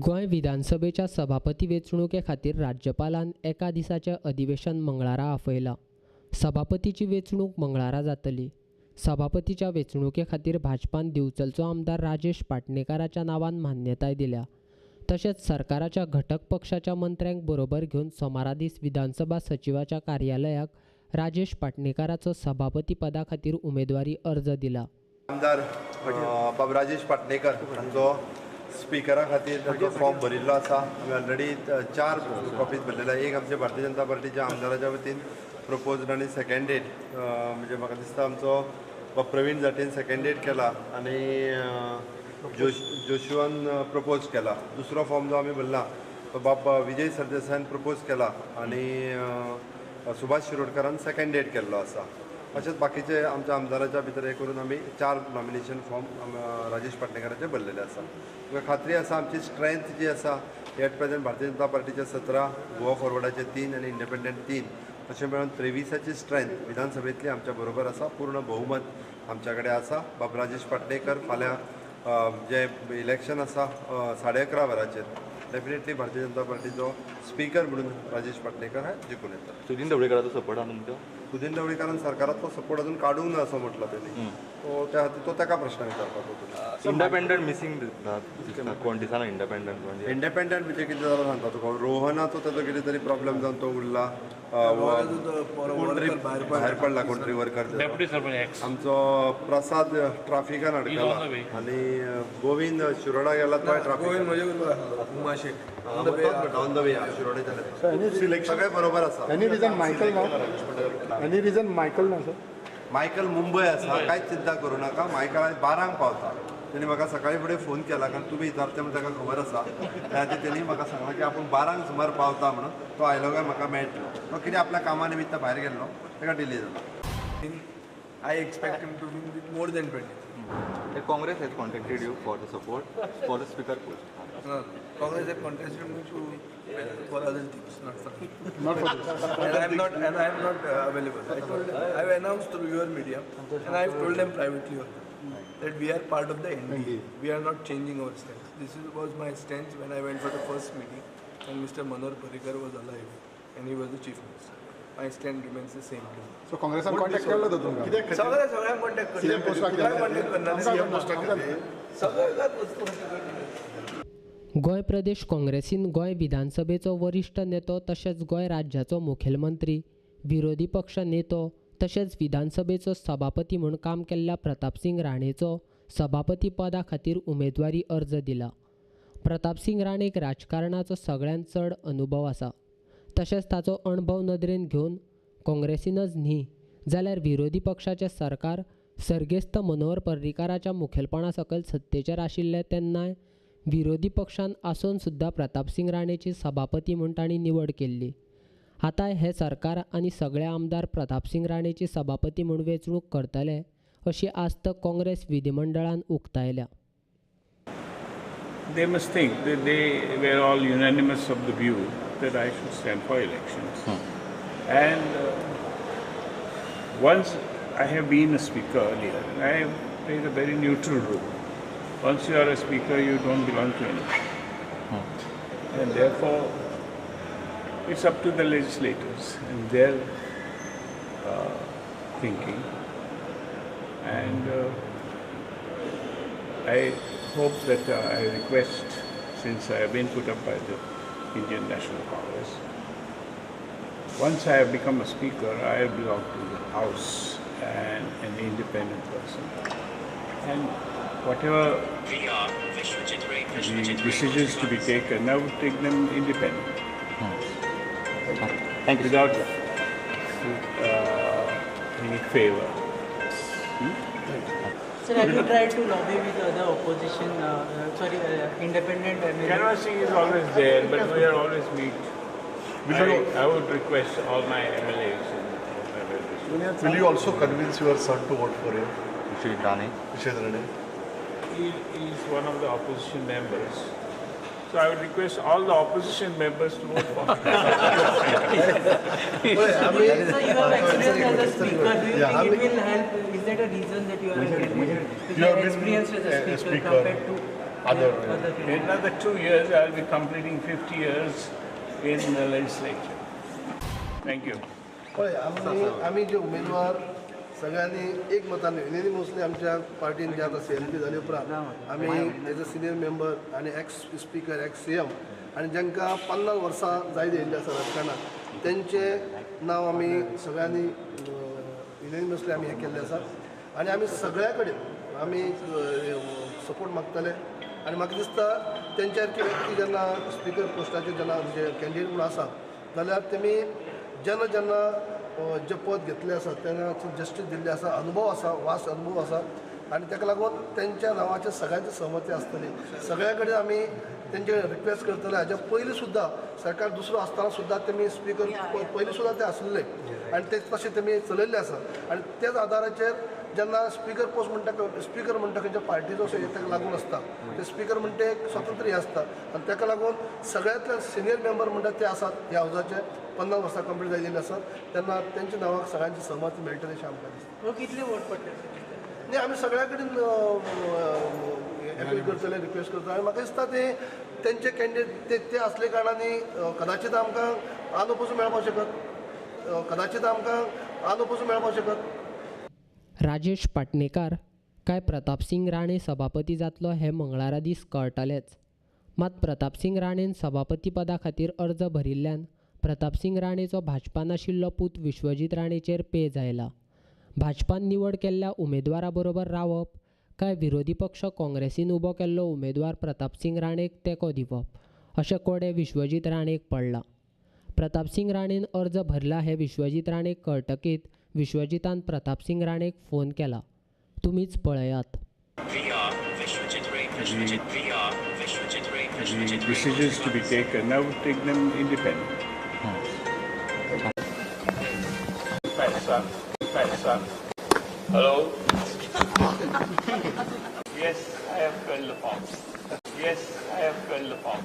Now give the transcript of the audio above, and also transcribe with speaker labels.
Speaker 1: गोंय विधानसभेच्या सभापती वेंचणुके खातीर राज्यपालान एका दिसाचें अधिवेशन मंगळारा आपयलां. सभापतीची वेंचणूक मंगळारा जातली. सभापतीच्या वेंचणुके खातीर भाजपान दिवचलचो आमदार राजेश पाटणेकाराच्या नांवान मान्यताय दिल्या. तशेंच सरकाराच्या घटक पक्षाच्या मंत्र्यांक बरोबर घेवन सोमारा दीस विधानसभा सचिवाच्या कार्यालयाक राजेश पाटणेकाराचो सभापती पदा खातीर उमेदवारी अर्ज दिला.
Speaker 2: आमदार बाब राजेश पाटणेकर हांचो स्पिकरा खातीर तांचो फॉर्म भरिल्लो आसा. आमी ऑलरेडी 4 कॉपीज भरलेले. एक आमचे भारतीय जनता पार्टीच्या आमदाराच्या वतीन प्रपोज्ड आनी सेकंड डेट म्हणजे म्हाका दिसता आमचो प्रवीण जाटेन सेकंड डेट केला आनी जोशुआन प्रपोज केला. दुसरो फॉर्म जो आमी भरला तो बाब विजय सरदेसायान प्रपोज केला आनी सुभाष शिरोडकारान सेकंड डेट केल्लो आसा. अशेंच बाकीचे आमच्या आमदाराच्या भितर हे करून आमी 4 नॉमिनेशन फॉर्म राजेश पाटणेकाराचे भरलेले आसा. तुका खात्री आसा आमची स्ट्रेंथ जी आसा एट प्रेझेंट भारतीय जनता पार्टीचे 17, गोवा फॉरवर्डाचे 3 आनी इंडिपेंडंट 3 अशें मेळून 23ची स्ट्रेंथ विधानसभेंतली आमच्या बरोबर आसा. पूर्ण बहुमत आमच्या कडेन आसा. बाब राजेश पाटणेकर फाल्यां जें इलेक्शन आसा 11:30 वरांचेर डेफिनेटली भारतीय जनता पार्टीचो स्पीकर म्हणून राजेश पाटणेकर हे जिखून येता.
Speaker 3: सुदीन ढवळीकराचो सपोर्ट आसा तुमचो?
Speaker 2: सुदीन ढवळीकरान सरकाराचो सपोर्ट अजून काडूंक ना असो म्हटला तेणी. तो त्या खातीर तो ताका प्रश्न विचारपाचो.
Speaker 3: इंडिपेंडंट मिसींग दिसता कोण दिसना. इंडिपेंडंट म्हणजे
Speaker 2: इंडिपेंडंट म्हणजे कितें जालां सांगता तुका. रोहनाचो ताजो कितें तरी प्रॉब्लम जावन तो उरला, भायर पडला कोण तरी वर्कर. आमचो प्रसाद ट्राफिकान अडकला आनी गोविंद शिरोडा गेला तो ट्राफिक ऑन the way शिरोडेच्यान. सगळें बरोबर आसा.
Speaker 4: एनी रिजन मायकल ना? एनी रिजन मायकल ना सर?
Speaker 2: मायकल मुंबय आसा, कांयच चिंता करूं नाका. मायकल आयज 12 पावता. तेणी म्हाका सकाळी फुडें फोन केला कारण तुमी विचारता म्हूण ताका खबर आसा. त्या खातीर तेणी म्हाका सांगलां की आपूण 12 सुमार पावता म्हणून. तो आयलो काय म्हाका मेळटलो. तो कितें आपल्या कामा निमित्त भायर गेल्लो, ताका डिले जालो.
Speaker 5: I expect him to win with more than 20.
Speaker 3: The Congress has contacted you for the support for the speaker post.
Speaker 5: No, Congress have contacted me for other things, not for me.
Speaker 4: Not for this.
Speaker 5: And I am not available. I told them, I have announced through your media, and I have told them privately also that we are part of the NDA. We are not changing our stance. This was my stance when I went for the first meeting, and Mr. Manohar Parrikar was alive, and he was the chief minister. My stand remains the same.
Speaker 4: So Congress contact केलो तो तुमकां?
Speaker 5: सगळ्यांक contact करता.
Speaker 1: गोंय प्रदेश काँग्रेसीन गोंय विधानसभेचो वरिश्ठ नेतो तशेंच गोंय राज्याचो मुखेलमंत्री, विरोधी पक्ष नेतो तशेंच विधानसभेचो सभापती म्हूण काम केल्ल्या प्रतापसिंग राणेचो सभापती पदा खातीर उमेदवारी अर्ज दिला. प्रतापसिंग राणेक राजकारणाचो सगळ्यांत चड अनुभव आसा. तशेंच ताचो अणभव नदरेन घेवन काँग्रेसीनच न्ही जाल्यार विरोधी पक्षाचें सरकार सर्गेस्त मनोहर पर्रीकाराच्या मुखेलपणा सकयल सत्तेचेर आशिल्लें तेन्नाय विरोधी पक्षान आसून सुद्दां प्रतापसिंग राणेची सभापती म्हूण तांणी निवड केल्ली. आतां हें सरकार आनी सगळे आमदार प्रतापसिंग राणेची सभापती म्हूण वेंचणूक करतले अशी आस्त काँग्रेस विधिमंडळान उक्तायल्या.
Speaker 6: They must think that they were all unanimous of the view that I should stand for elections. And once I have been a speaker earlier, I have played a very neutral role. Once you are a speaker, you don't belong to anyone. And therefore, it's up to the legislators and their thinking. And I hope that I request, since I have been put up by the Indian National Congress, once I have become a speaker, I belong to the House and an independent person. And whatever the decisions to be taken, I would take them independently.
Speaker 3: Thank you.
Speaker 6: Without any favor.
Speaker 7: Sir, have you tried to lobby with other opposition, independent MLA?
Speaker 6: Canvassing is always there, but we are always meet. I would request all my MLAs. And
Speaker 8: will you also convince your son to vote for him?
Speaker 3: Vishwajit Rane.
Speaker 8: Vishwajit Rane.
Speaker 6: He is one of the opposition members. So I would request all the opposition members to vote for him.
Speaker 7: So you have experience as a speaker. Do you think it will help? Is that a reason that you are a candidate? You have experience as a speaker compared to
Speaker 8: Other.
Speaker 6: In another 2 years, I'll be completing 50 years in the legislature. Thank you.
Speaker 9: पळय आमी जे उमेदवार सगळ्यांनी एक मतान युनिनिमसली आमच्या पार्टीन जे आतां CLP जाले उपरांत आमी एज अ सिनियर मेंबर आनी ex speaker ex CM आनी जांकां 50 वर्सां जायत येयल्ली आसा राजकारणात तेंचें नांव आमी सगळ्यांनी युनिनिमसली आमी हें केल्लें आसा आनी आमी सगळ्या कडेन आमी सपोर्ट मागतले आनी म्हाका दिसता तेंच्या सारकी व्यक्ती जेन्ना स्पिकर पोस्टाचेर जेन्ना म्हणजे कॅन्डिडेट म्हूण आसा जाल्यार तेमी जेन्ना जेन्ना जे पद घेतलें आसा तेन्ना जस्टीस दिल्लें आसा, अनुभव आसा, वास्ट अनुभव आसा आनी ताका लागून तेंच्या नांवाचेर सगळ्यांची सहमती आसतली. सगळ्या कडेन आमी तेंचे रिक्वेस्ट करतले. हाज्या पयलीं सुद्दां सरकार दुसरो आसतना सुद्दां तेमी स्पिकर पयलीं सुद्दां ते आसलेले आनी ते तशें तेमी चलयल्लें आसा आनी त्याच आदाराचेर जेन्ना स्पिकर पोस्ट म्हणटा, स्पिकर म्हणटा खंयच्या पार्टीचो ताका लागून आसता, ते स्पिकर म्हणटा एक स्वतंत्र हें आसता आनी ताका लागून सगळ्यांतले सिनियर मेंबर म्हणटा ते आसात ह्या हावजाचे 50 वर्सां कंप्लीट जाल्लीं आसात तेन्ना तेंच्या नांवाक सगळ्यांची सहमती मेळटली अशें आमकां दिसता.
Speaker 7: कितले वोट पडटले?
Speaker 9: न्ही, आमी सगळ्या कडेन एपील करतले, रिक्वेस्ट करतले आनी म्हाका दिसता ते तेंचे कॅन्डिडेट ते आसले कारणांनी कदाचित आमकां आनो पसून मेळपाक शकत, कदाचित आमकां आनो पसून मेळपाक शकत.
Speaker 1: राजेश पाटणेकार काय प्रतापसिंग राणे सभापती जातलो हें मंगळारा दीस कळटलेंच. मात प्रतापसिंग राणेन सभापती पदा खातीर अर्ज भरिल्ल्यान प्रतापसिंग राणेचो भाजपान आशिल्लो पूत विश्वजीत राणेचेर पेज आयला. भाजपान निवड केल्ल्या उमेदवारा बरोबर रावप काय विरोधी पक्ष काँग्रेसीन उबो केल्लो उमेदवार प्रतापसिंग राणेक तेंको दिवप अशें कोडें विश्वजीत राणेक पडलां. प्रतापसिंग राणेन अर्ज भरला हें विश्वजीत राणेक कळटकीत विश्वजितान प्रतापसिंग राणेक फोन केला. तुमीच पळयात.
Speaker 6: The decisions to be taken, I would take them independently. My son, my son. Hello? Yes, I have filled the form. Yes, I have filled the form.